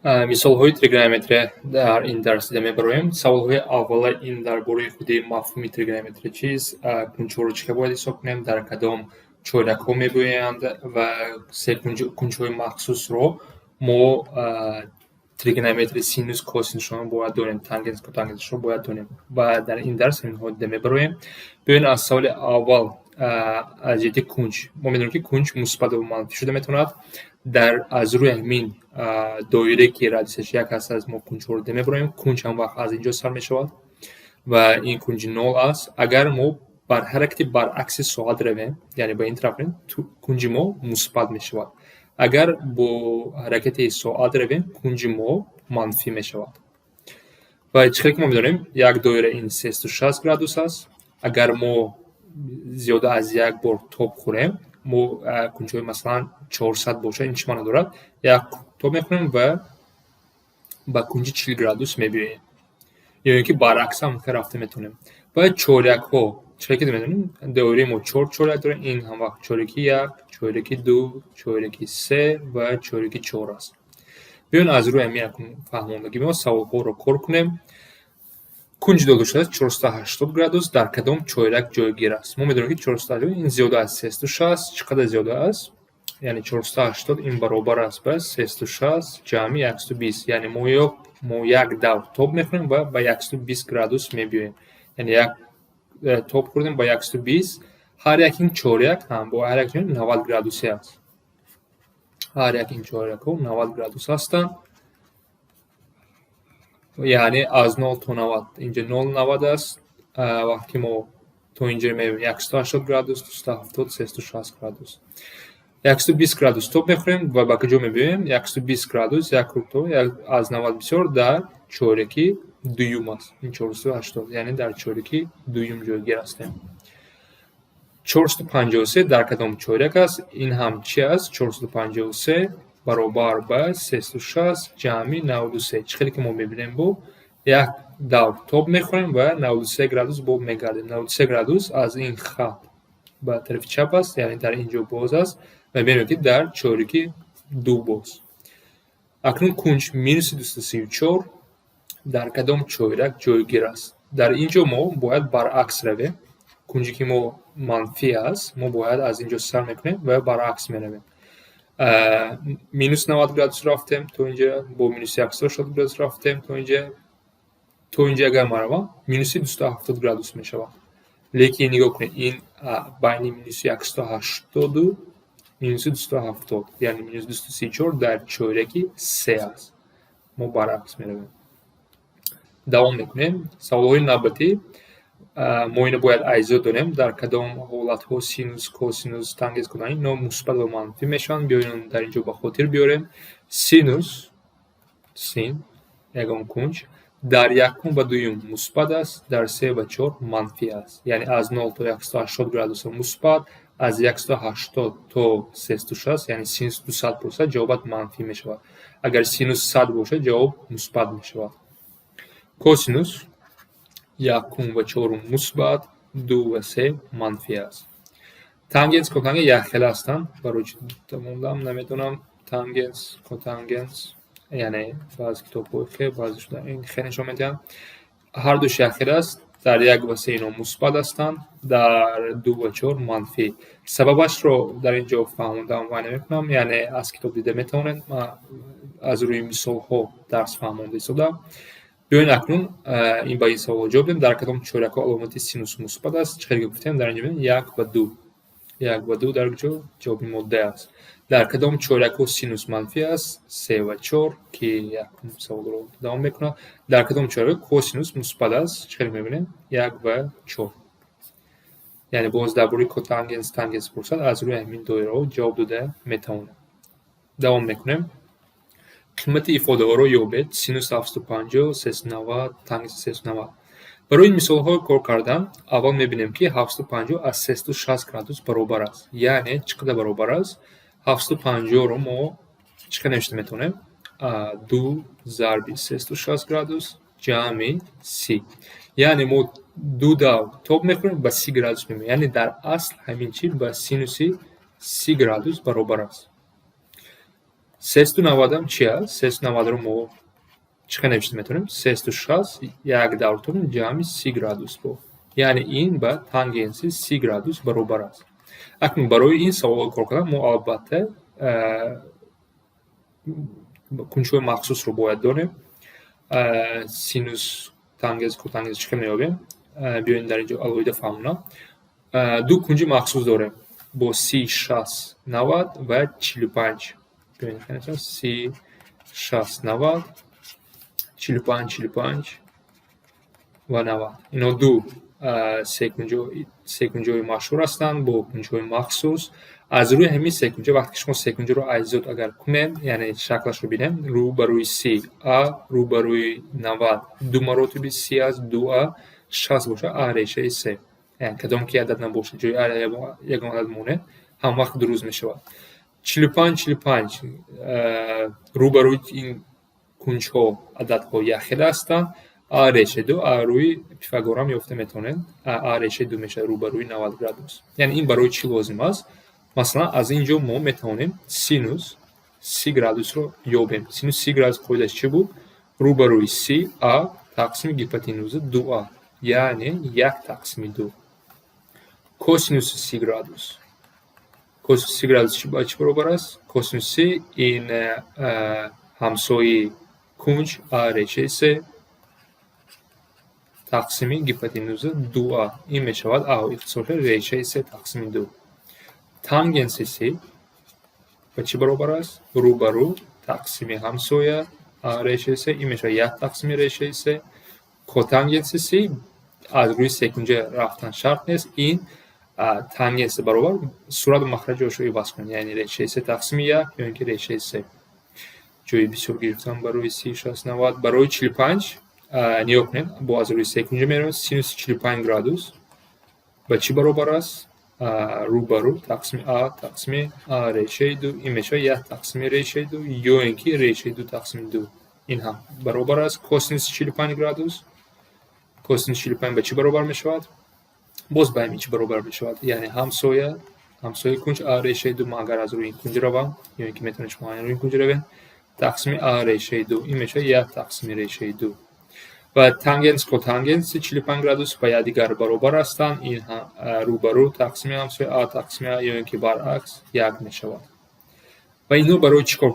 Мисолҳои тригонометрия дар ин дарс дида мебароем. Саволҳои аввала ин дар бораи худи мафҳуми тригонометрия чист, кунҷҳоро чӣ хел бояд ҳисоб кунем, дар кадом чорякҳо мебиёянд ва се кунҷҳои махсусро мо тригонометрии синус, косинусшон бояд донем, тангенс, котангенсшро бояд донем ва дар ин дарс инҳо дида мебароем. Биёед, аз саволи аввал, аз ҷиҳати кунҷ. Мо медонем, ки кунҷ мусбат ва манфӣ шуда метавонад. Дар аз рӯи ҳамин доирае, ки радиусаш як аст, аз мо кунҷҳоро дида мебароем. Кунҷ ҳам вақт аз инҷо сар мешавад ва ин кунҷи нол аст. Агар мо бар ҳаракати баръакси соат равем, яъне ба ин тараф равем, кунҷи мо мусбат мешавад. Агар бо ҳаракати соат равем, кунҷи мо манфӣ мешавад. Ва чӣ хеле ки мо медонем, як доира ин 360 градус аст. Агар мо зиёда аз як бор тоб хӯрем, мо кунҷҳои, масалан, 400 бошад, ин чӣ маъно дорад? Як тоб мехӯрем ва ба кунҷи 40 градус мебиёем. Ё ин ки баръакс ҳам рафта метавонем. Ва чорякҳо, чӣ хеле ки медонем, доираи мо чор чоряк дорад. Ин ҳамвақт чоряки як, чоряки ду, чоряки се ва чоряки чор аст. Биёед, аз рӯи ҳамин фаҳмондагӣ мо саволҳоро кор кунем. Кунҷ дода шудааст 480 градус, дар кадом чоряк ҷойгир аст? Мо медонем, ки 480 ин зиёда аз 360. Чӣ қадар зиёда аст? Яъне 480 ин баробар аст ба 360 ҷамъи 120. Яъне мо як давр тоб мехӯрем ва ба 120 градус мебиёем. Яъне як тоб хӯрдем ба 120. Ҳар як ин чоряк ҳам бо ҳар як 90 градусе аст. Ҳар як ин чорякҳо 90 градус ҳастанд. Яъне аз 0 то 90, инҷо 0 90 аст. Вақте ки мо то инҷо меоем, 180 градус, 270, 360 градус. 120 градус тоб мехӯрем ва ба куҷо мебиёем? 120 градус, як круг аз 90 бисёр, дар чоряки дуюм аст. Ин 480, яъне дар чоряки дуюм ҷойгир ҳастем. 453 дар кадом чоряк аст? Ин ҳам чи аст? 453 баробар ба 360 ҷамъи 93. Чӣ хеле ки мо мебинем, бо як давр тоб мехӯрем ва 93 градус бо мегардем. 93 градус аз ин хат ба тарафи чап аст, яъне дар ин ҷо боз аст ва мебинем, ки дар чоряки ду боз. Акнун кунҷ минуси 234 дар кадом чоряк ҷойгир аст? Дар ин ҷо мо бояд баръакс равем. Кунҷе ки мо манфӣ аст, мо бояд аз ин ҷо сар мекунем ва баръакс меравем. Минус 90 градус рафтем то инҷа, бо минуси 180 градус рафтем то инҷа. То инҷа агар ман равам, минуси 270 градус мешавад. Лекин нигоҳ кунед, ин байни минуси 180-у минуси 270, яъне минус 234 дар чоряки се аст. Мо баръакс меравем. Давом мекунем. Саволҳои навбатӣ. Мо ино бояд айзо донем, дар кадом ҳолатҳо синус, косинус, тангенс, котангенс ино мусбат ва манфӣ мешаванд. Биёед, дар ин ҷо ба хотир биёрем. Синус, син, ягон кунҷ дар якум ва дуюм мусбат аст, дар се ва чор манфӣ аст. Яъне аз 0 то 180 градуса мусбат, аз 180 то 360, яъне синус 200 бошад, ҷавобат манфӣ мешавад. Агар синус 100 бошад, ҷавоб мусбат мешавад. Косинус якум ва чорум мусбат, ду ва се манфӣ аст. Тангенс, котангенс якхела ҳастанд. Барои чӣ дута мондам, намедонам. Тангенс, котангенс, яъне баъзе китобҳои хе, баъзешон ин хе нишон медиҳанд. Ҳардуш якхела аст. Дар як ва се ино мусбат ҳастанд, дар ду ва чор манфӣ. Сабабашро дар ин ҷо фаҳмондан вай намекунам, яъне аз китоб дида метавонед. Ман аз рӯи мисолҳо дарс фаҳмонда истодам. Биёед, акнун ин ба ин саволҳо ҷавоб диҳем. Дар кадом чорякҳо аломати синус мусбат аст? Чӣ хеле гуфтем, дар ин ҷо бинед, як ва ду. Як ва ду дар куҷо? Ҷавоби мо Д аст. Дар кадом чорякҳо синус манфӣ аст? Се ва чор, ки якум саволро давом мекунад. Дар кадом чоряк косинус мусбат аст? Чӣ хеле мебинем, як ва чор. Яъне боз дар бораи котангенс, тангенс пурсад, аз рӯи ҳамин доираҳо ҷавоб дода метавонем. Давом мекунем. Қимати ифодаҳоро ёбед: синус 750, 390, тангенси 390. Барои ин мисолҳо кор кардан, аввал мебинем, ки 750 аз 360 градус баробар аст. Яъне чӣ қадар баробар аст? 750-ро мо чӣ қадар навишта метавонем? Ду зарби 360 градус ҷамъи 30. Яъне мо ду давр тоб мехӯрем, ба 30 градус мемонем. Яъне дар асл ҳамин чиз ба синуси 30 градус баробар аст. 390-ам чи аст? 390-ро мо чӣ хел навишта метавонем? 360 як давр тоб ҷамъи 30 градус бо. Яъне ин ба тангенси 30 градус баробар аст. Акнун барои ин саволро кор кардан мо албатта кунҷҳои махсусро бояд донем. Синус, тангенс, котангенс чӣ хел меёбем? Биёед, дар ин ҷо алоҳида фаҳмонам. Ду кунҷи махсус дорем бо 30, 60, 90 ва 45. Биёед, 30, 60, 90, 45, 45 ва 90. Ино ду секунҷои машҳур ҳастанд бо кунҷҳои махсус. Аз рӯи ҳамин секунҷа, вақте ки шумо секунҷаро айзод агар кунем, яъне шаклашро бинем, рӯ ба рӯи 30 а, рӯ ба рӯи 90 ду маротиби 30 аст, ду а, 60 бошад, а решаи се. Яъне кадом ки адад набошад, ҷои а ягон адад монед, ҳамвақт дуруст мешавад. 45, 45, рӯ ба рӯи ин кунҷҳо ададҳо якхела ҳастанд. А решаи ду, а рӯи Пифагорам ёфта метавонед. А решаи ду мешавад рӯ ба рӯи 90 градус. Яъне ин барои чӣ лозим аст? Масалан, аз ин ҷо мо метавонем синус 30 градусро ёбем. Синус 30 градус қоидааш чӣ буд? Рӯ ба рӯи 30 а тақсими гипотенуза ду а, яъне як тақсими ду. Косинуси 30 градус. Косинуси 30 градус ба чӣ баробар аст? Косинуси 30 ин ҳамсояи кунҷ а решаи се тақсими гипотенуза ду а. Ин мешавад а ихтисор решаи се тақсими ду. Тангенси 30 ба чӣ баробар аст? Рӯ ба рӯ тақсими ҳамсоя а решаи се, ин мешавад як тақсими решаи се. Котангенси 30 аз рӯи секунҷа рафтан шарт нест. Ин тангенси баробар сурату махраҷи иваз кунед, яъне решаи се тақсими як ё ин ки решаи се. Ҷои бисёр гирифтам барои 30, 60, 90. Барои 45 нигоҳ кунед, бо аз рӯи секунҷа меравем. Синуси 45 градус ба чӣ баробар аст? Рӯ ба рӯ тақсими а тақсими а решаи ду, ин мешавад як тақсими решаи ду ё ин ки решаи ду тақсими ду. Ин ҳам баробар аст. Косинуси 45 градус. Косинуси 45 ба чӣ баробар мешавад? Боз ба ҳамин чӣ баробар мешавад, яъне ҳамсояи кунҷ а решаи ду. Ман агар аз рӯи ин кунҷ равам ё ин ки метавонед шумо рӯи ин кунҷ равед, тақсими а решаи ду, ин мешавад як тақсими решаи ду. Ва тангенс, котангенси 45 градус ба якдигар баробар ҳастанд. Ин рӯ ба рӯ тақсими ҳамсоя а тақсими а ё ин ки баръакс як мешавад. Ва инҳо барои чӣ кор,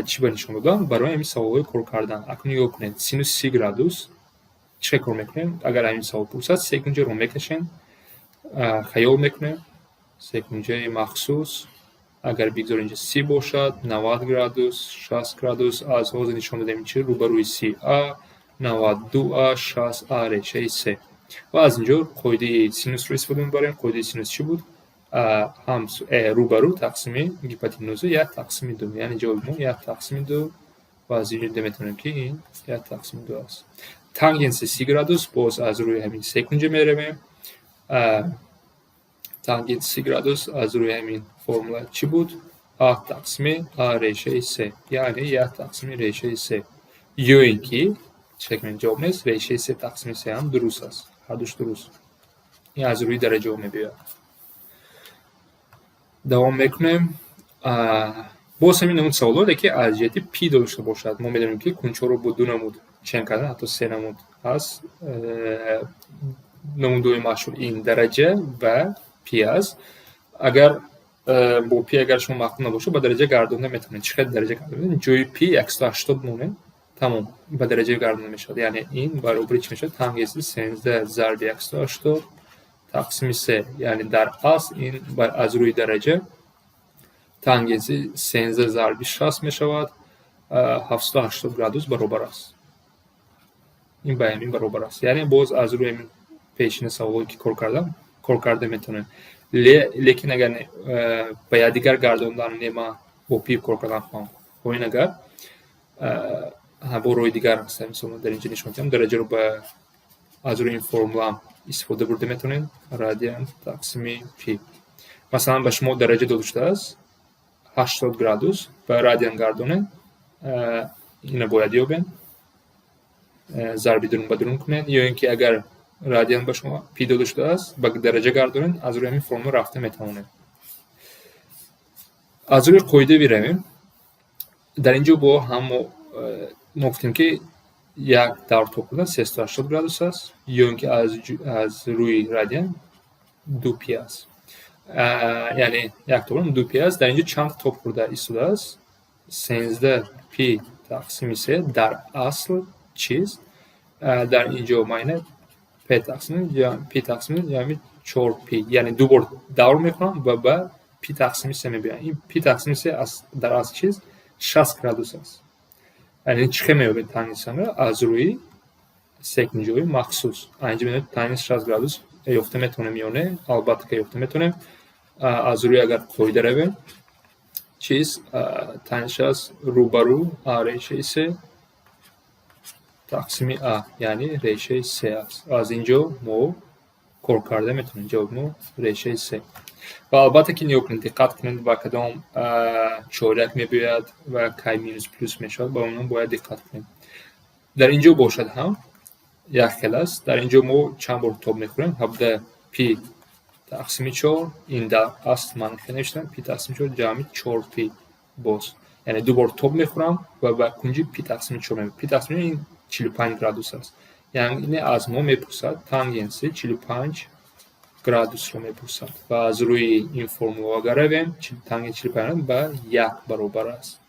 чӣ ба нишон додам? Барои ҳамин саволҳои кор кардан. Акнун нигоҳ кунед, синуси 30 градус чӣ кор мекунем? Агар ҳамин савол пурсад, секунҷаро мекашем, хаёл мекунем, секунҷаи махсус. Агар бигзор инҷа 30 бошад, 90 градус, 60 градус, аз ҳозир нишон додем чи: рӯ ба рӯи 30 а, 90 ду а, 60 а решаи се. Ва аз инҷо қоидаи синусро истифода мебарем. Қоидаи синус чӣ буд? Рӯ ба рӯ тақсими гипотенуза як тақсими ду, яъне ҷавоби мо як тақсими ду. Ва аз инҷо дида метавонем, ки ин як тақсими ду аст. Тангенси 30 градус, боз аз рӯи ҳамин секунҷа меравем. Тангенси 30 градус аз рӯи ҳамин формула чӣ буд? А тақсими а решаи се, яъне як тақсими решаи се ё ин ки чӣ кунем, ҷавоб нест, решаи се тақсими се ҳам дуруст аст, ҳардуш дуруст. Ин аз рӯи дараҷаҳо мебиёяд. Давом мекунем. Боз ҳамин намуд саволот, яке аз ҷиҳати пи дошта бошад. Мо медонем, ки кунҷҳоро бо ду намуд чен кардан, ҳатто се намуд ҳаст. Намудҳои машҳур ин дараҷа ва пи аст. Агар бо пи агар шумо маъқул набошад, ба дараҷа гардонда метавонед. Чӣ хел дараҷа гардонда? Ҷои пи 180 монед, тамом, ба дараҷа гардонда мешавад. Яъне ин баробари чӣ мешавад? Тангенси 13 зарби 180 тақсими се. Яъне дар асл ин аз рӯи дараҷа тангенси 13 зарби 60 мешавад, 780 градус баробар аст. Ин ба ҳамин баробар аст. Яъне боз аз рӯи ҳамин пешина саволое ки кор кардам, кор карда метавонем. Лекин агар ба якдигар гардондан не, ман бо пи кор кардан хоҳам хоҳин, агар бо роҳи дигар ҳаст, мисол, дар инҷо нишон диҳам, дараҷаро ба аз рӯи ин формулаам истифода бурда метавонед, радиан тақсими пи. Масалан, ба шумо дараҷа дода шудааст 80 градус, ба радиан гардонед, ина бояд ёбед, зарби дурун ба дурун кунед, ё ин ки агар радиан ба шумо пи дода шудааст, ба дараҷа гардонед, аз рӯи ҳамин формула рафта метавонед. Аз рӯи қоида биравем. Дар ин ҷо бо ҳам мо гуфтем, ки як давр тоб хӯрдан 380 градус аст ё ин ки аз рӯи радиан ду пи аст. Яъне як тоб ду пи аст. Дар ин ҷо чанд тоб хӯрда истодааст? 13 пи тақсими се дар асл чист? Дар ин ҷо майна пи тақсими ҷамъи чор пи, яъне ду бор давр мехӯрам ва ба пи тақсими се мебиёям. Ин пи тақсими се дар асл чист? 60 градус аст. Яъне чӣ хел меёбем тангенсамро? Аз рӯи секунҷои махсус. Инҷа мебинед, тангенс 60 градус ёфта метавонем ё не? Албатта, ки ёфта метавонем. Аз рӯи агар қоида равем, чист? Тангенс 60 рӯбарӯ а решаи се тақсими а, яъне решаи се аст. Аз ин ҷо мо кор карда метавонем. Ҷавоби мо решаи се. Ва албатта, ки нигоҳ кунед, диққат кунед, ба кадом чоряк мебиёяд ва кай минус, плюс мешавад, ба онҳо бояд диққат кунем. Дар ин ҷо бошад ҳам як хел аст. Дар ин ҷо мо чанд бор тоб мехӯрем? 17 пи тақсими чор. Ин дар асл ман хел навиштам: пи тақсими чор ҷамъи чор пи боз. Яъне ду бор тоб мехӯрам ва ба кунҷи пи тақсими чор меояд. Пи тақсими ин 45 градус аст. Яъне аз мо мепурсад, тангенси 45 градусро мепурсад. Ва аз рӯи ин формула агар равем, тангенси 45 ба як баробар аст.